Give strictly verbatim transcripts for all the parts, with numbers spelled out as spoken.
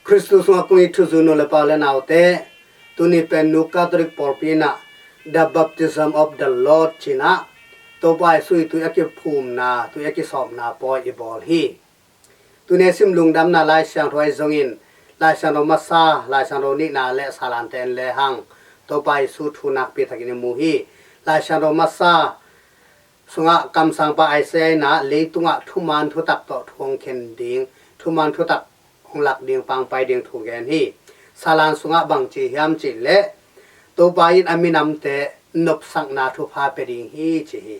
Khristu sungah kong it thuzui nu le pa le naute, tuni pen New Catholic pawlpi in ah The Baptism of the Lord ci-in ah Topa Jesu i tui a kiphumna, tui a kisawpna pawi i bawl hi. Tuni a sim Lungdamna Lai Siangtho ahi zongin, Lai Siangtho masa, Lai Siangtho nihna le Salante en lehang Topa Jesu thu nakpi takin i mu hi. Lai Siangtho masa sungah kamsangpa Isaiah in ah leitungah thuman thutak tawh thu hong khen ding, thuman thutak hong lak ding, pangpai ding thu gen hi. Salan sungah bang ci hiam cih leh, Topa in a minamte nopsakna thupha pia ding hi ci hi.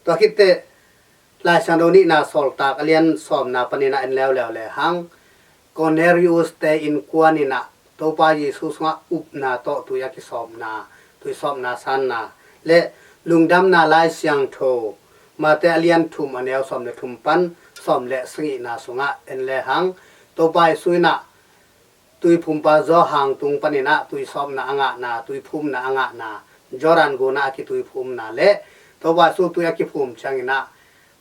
Tua khit teh Lai Siangtho nihna Sawltak a lian sawmna panin ah en leuleu lehang, Cornelius te innkuan in ah Topa Jesu sungah upna tawh tui a kisawpna, tui sawpna sanna le Lungdamna Lai Siangtho Mate a lian thum a neu sawm le thum pan sawm le sagihna sungah en lehang, Topa Jesu in ah tuiphumpa Johan tung panin ah tuisawpna a ngahna, tuiphumna a ngahna, Jordan gun ah a kituiphumna le Topa Jesu tui a kiphum ciangin ah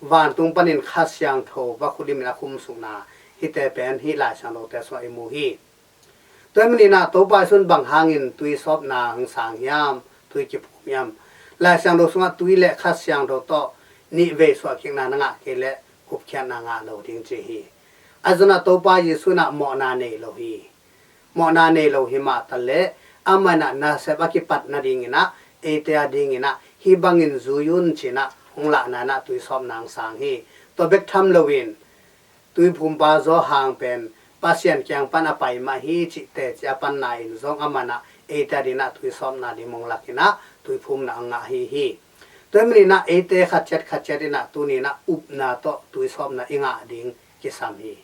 vantung panin Kha Siangtho va khulimin a khumsukna, hihte pen hih Lai Siangthote sungah i mu hi. Tua ahih manin ah Topa Jesu in bang hangin tuisawpna hong sang hiam, tui kiphum hiam? Lai Siangtho sungah tui le Kha Siangtho tawh nihvei suahkikna na ngah kei leh gupkhiatna ngah lo ding ci hi. Ahi zongin ah Topa Jesu in ah mawhna nei lo hi. Mawhna nei lo hi mah taleh, amah in ah nasep a kipat nadingin ah, eite a dingin ah hih bangin zui un ci-in ah hong lahna in ah tuisawpna hong sang hi. Tua bek tham loin, tuiphumpa Johan pen Pasian kiang pan a pai mah hi cih teci a panna in zong amah in ah eite a dingin ah tuisawpna dim hong lakin ah tuiphumna a ngah hi hi. Tua ahih manin ah eite khat ciat khat ciat in ah tuni in ah upna tawh tuisawpna i ngah ding kisam hi.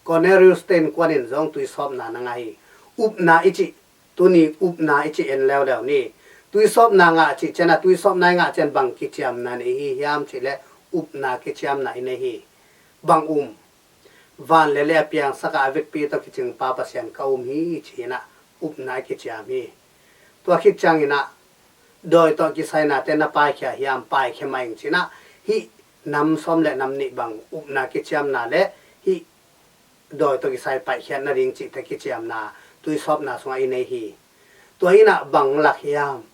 Cornelius te innkuan in zong tuisawpna na ngah hi. Upna i cih, tuni upna i cih en leuleu ni. Tuisawpna ngah cih ciang ah, tuisawpna i ngah ciang bang kiciamna nei hi hiam cih leh, upna kiciamna i nei hi. Bang um? Van le lei a piangsak a, a vekpi tawh kicingpa Pasian ka um hi ci-in ah upna i kiciam hi. Tua khit ciangin ah dawi tawh kisainate na paikhia hiam? Paikhia mah ing ci-in ah, hih nam sawm le nam nih bang upna kiciamna le hih dawi tawh kisai paihkhiat nading cihte kiciamna tuisawpna sungah i nei hi. Tua in ah bang lak hiam?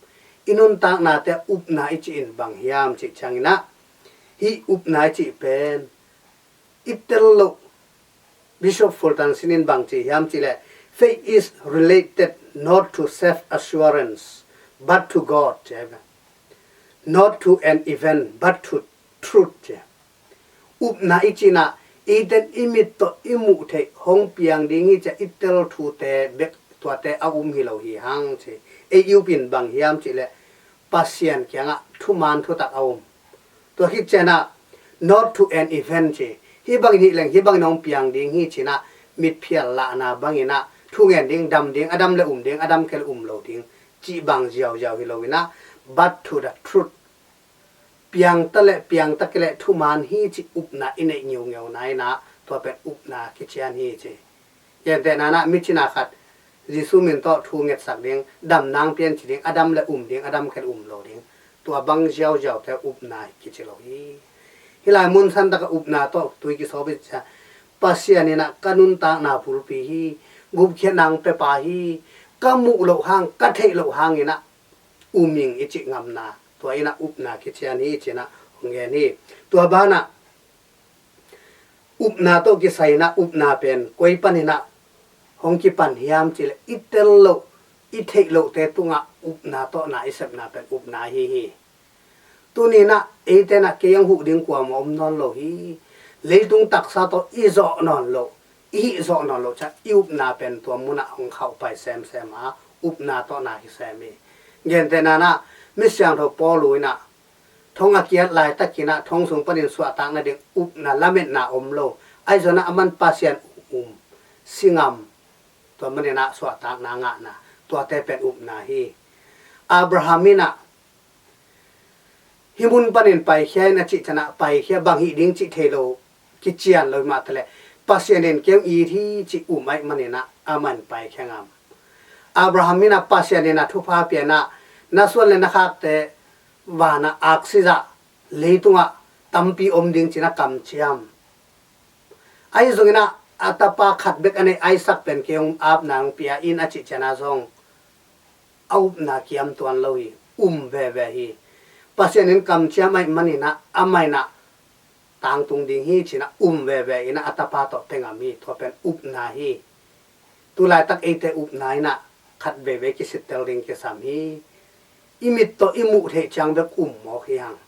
I nuntaknate upna i cih in bang hiam cih ciangin ah, hih upna i cih pen i tel loh, Bishop Fulton Sheen in bang ci hiam cih leh, "Faith is related not to self-assurance, but to God, not to an event, but to truth," ci. Upna i cih in ah, eite in i mit tawh i muh theih hong piang ding hi ci-a i tel thute bek, tuate a um hi lo hi hang ci. Ei i up in bang hiam cih leh, Pasian kiangah thuman thutak a um. Tua khit ciang ah, "Not to an event," ci. Hih bangin hih leng, hih bangin hong piang ding hi ci-in ah, mitphial lahna bangin ah, thu ngen ding, dam ding, a dam le um ding, a dam kei le um lo ding cih bang ziauziau hi lo in ah, "But to the truth." Piang ta le, piang ta kei le thuman hi cih upna i neih ngeungeuna in ah, tua pen upna kician hi ci. Gentehna in ah, mi cina khat Jesu min tawh thu ngetsak ding, dam nang pian ci ding, a dam le um ding, a dam kei le um lo ding, tua bang ziauziaute upna kici lo hi. Hih lai mun santak ah upna tawh tui kisawp i cih ciang, Pasian in ah ka nuntakna bulpi hi, gupkhiatna hong piapa hi, ka muh loh hang, ka theih loh hangin ah um ing i cih ngamna, tua in ah upna kician hi ci-in ah hong gen hi. Tua banah, upna tawh kisai in ah upna pen koi panin ah hong kipan hiam cih leh, i tel loh, i theih lohte tungah upna tawh na i sepna pen upna ahi hi. Tuni in ah eite in ah, "Kei hong huh ding kuamah om nawn lo hi. Leitung taksa tawh i zawh nawn loh, i hih zawh nawn loh," ci-a i upna pen tua munah hong khauhpai semsem a, upna tawh na kisem hi. Gentehna in ah, mi siangtho Paulu in ah, thong a kiat laitakin ah thong sung panin suahtak nading upna, lametna om lo. Ahi zongin ah aman Pasian um, si ngam, tua manin ah suahtakna ngahna, tuate pen upna hi. Abraham in ah, "Hih mun panin paikhia in," a cih ciang ah, paikhia, bang hih ding cih thei lo, kician lo hi mah taleh, Pasian in kei hong it hi cih um ahih manin ah, aman paikhia ngam. Abraham in ah Pasian in ah thupha pia in ah, "Na suan le na khakte vanah aksi zah, leitungah tampi om ding," ci-in ah kamciam. Ahi zongin ah, a tapa khat bek a nei Isaac pen kei hong apna hong pia in a cih ciangin zong a upna kiam tuan lo hi. Um veve hi. Pasian in kamciam ahih manin ah amah in ah tangtung ding hi ci-in ah um veve in ah a tapa tawh pia ngam hi. Tua pen upna hi. Tu laitak eite upna in ah khat veve kisittel ding kisam hi. I mit tawh i muh theih ciang bek um mawk hi hang.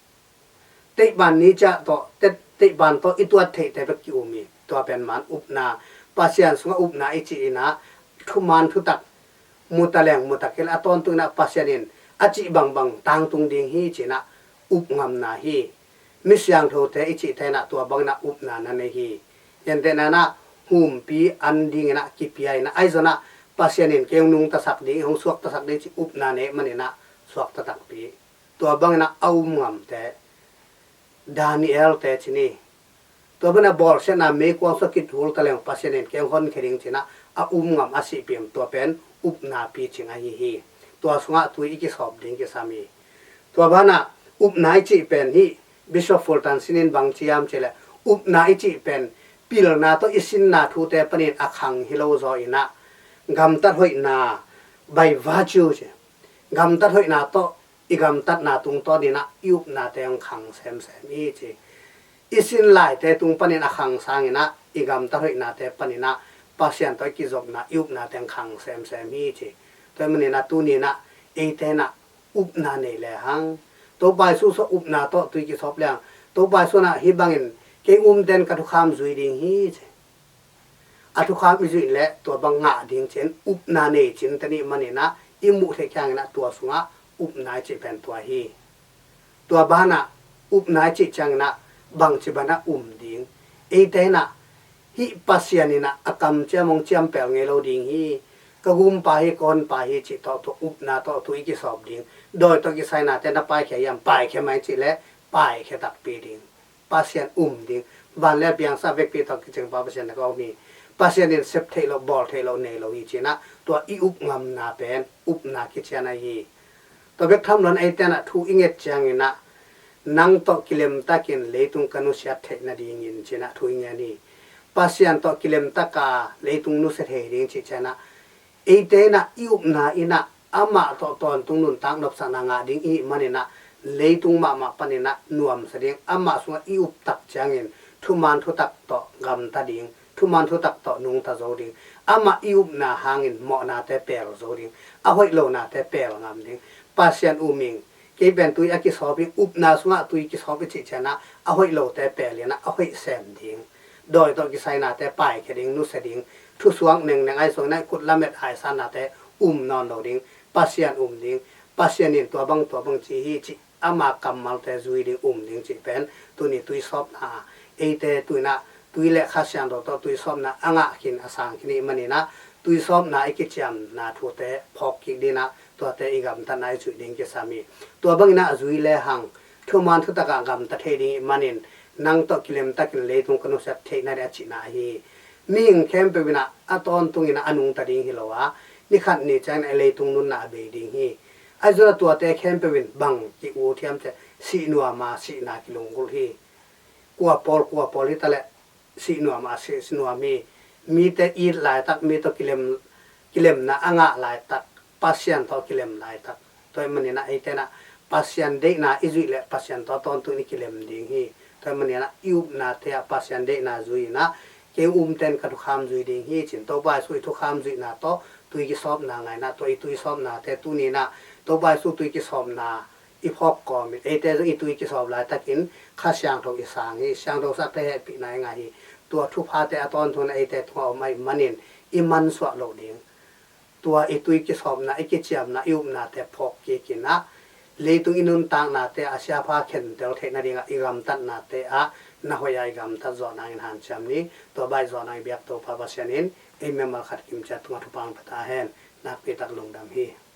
Teihban ni ciah tawh, te-, teihban tawh i tuat theihte bek ki-um hi. Tua pen man upna, Pasian sungah upna i cih in ah thuman thutak mu ta leng mu ta kei leh a tawntung in ah Pasian in a cih bangbang tangtung ding hi ci-in ah up ngamna hi. Mi siangthote i cihte in ah tua bangin ah upna na nei hi. Gentehna in ah humpi an dingin ah kipia in ah, ahi zongin ah Pasian in kei hong nungtasak ding, hong suaktasak ding cih upna nei manin ah suakta takpi. Tua bangin ah a um ngamte, Daniel-te ci ni. Tua bangin ah bawlsiatna meikuang sungah kithul ta leng Pasian in kei hong honkhia ding ci-in ah a um ngam a sihpih, tua pen upna picing ahi hi. Tua sungah tui i kisawp ding kisam hi. Tua banah upna i cih pen hih Bishop Fulton Sheen in bang ci hiam cih leh, upna i cih pen pilna tawh i sinna thute panin a khang hi lo zaw in ah, gamtat hoihna, by virtue ci, gamtat hoihna tawh i gamtatna tungtawn in ah i upnate hong khang semsem hi ci. I sin laite tung panin a khang sangin ah i gamtat hoihnate panin ah Pasian tawh i kizopna, i upnate hong khang semsem hi ci. Tua ahih manin ah tuni in ah eite in ah upna nei lehang, Topa Jesu sungah upna tawh tui kisawp lehang, Topa Jesu in ah hih bangin kei umte in ka thukham zui ding hi ci. A thukham i zuih leh tua bang ngah ding ci-in upna nei cinte i hih manin ah i muh theih ciangin ah tua sungah upna i cih pen tua hi. Tua banah upna i cih ciangin ah bangci banah um ding. Eite in ah hih Pasian in ah a kamciam hong ciampel ngei lo ding hi. Ka gumpa hi, ka honpa hi cih tawh tua upna tawh tui i kisawp ding. Dawi tawh kisainate na paikhia hiam, paikhia mai cih leh paikhia takpi ding. Pasian um ding. Van le a piangsa vekpi tawh kicingpa Pasian na ka um hi. Pasian in sep theih loh, bawl theih loh nei lo hi ci-in ah tua i up ngamna pen upna kician ahi hi. Tua bek tham loin eite in ah thu i nget ciangin ah, nang tawh kilemtakin leitung ka nusiat theih nadingin ci-in ah thu i ngen hi. Pasian tawh kilemtaka leitung nusia thei ding cih ciangin ah, eite in ah i upna in ah amah tawh tawntung nuntak nopsakna ngah ding i hih manin ah leitung mahmah panin ah nuamsa ding, amah sungah i up tak ciangin thuman thutak tawh gamta ding, thuman thutak tawh nungta zo ding, amah i upna hangin mawhnate pel zo ding, a hoih lonate pel ngam ding. Pasian um ing, kei pen tui a kisawp hi, upna sungah tui kisawp i cih ciangin ah a hoih lote pel in ah a hoih sem ding. Dawi tawh kisainate paikhia ding, nusia ding, thusuak nengneng ahi zongin ah i kut lamet aisannate um nawn lo ding, Pasian um ding, Pasian in tua bang tua bang ci hi cih ama kammalte zui ding, um ding cih pen tuni tuisawpna, eite tu-in ah tui le Kha Siangtho tawh tuisawpna a ngah khin a sang khin i hih manin ah tuisawpna i kiciamna thute phawk kik dingin ah tuate i gamtatna i zuih ding kisam hi. Tua bangin ah zui lehang thuman thutakah gamta thei ding i hih manin, nang tawh kilemtakin leitung ka nusiat theih nading a cihna ahi hi. Mihing khempeuh in ah a tawntungin ah a nungta ding hi lo a, ni khat ni ciangin ah leitung nunna a bei ding hi. Ahi zongin ah tuate khempeuh in bang ki-ut hiam cih leh, sih nuam a sihna kilunggulh hi. Kua pawl, kua pawl hi ta leh sih nuam a sih, sih nuam hi. Mite it laitak, mi tawh kilem, kilemna a ngah laitak, Pasian tawh kilem laitak. Tua ahih manin ah eite in ah Pasian deihna i zuih leh Pasian tawh tawntung in i kilem ding hi. Tua ahih manin ah i upnate ah Pasian deihna zui in ah, kei umte in ka thukham zui ding hi ci-in Topa Jesu i thukham zuihna tawh tui kisawpna ngah in ah, tua i tuisawpnate tuni in ah Topa Jesu tui kisawpna i phawk kawmin, eite zong i tui kisawp laitakin Kha Siangtho i sang hi. Siangtho sakte hehpihna i ngah hi. Tua thuphate a tawntungin ah eite tungah om ahih manin i mansuah loh ding. Tua i tui kisawpna, i kiciamna, i upnate phawk kik in ah, leitung i nuntaknate ah siapha khentel theih nadingah i gamtatnate ah na hoih a i gamtat zawh nangin hanciam ni. Tua bang i zawh nang i biak Topa Pasian in ei mimal khat kim ciat tungah thupha hong pia ta hen. Nakpi tak lungdam hi.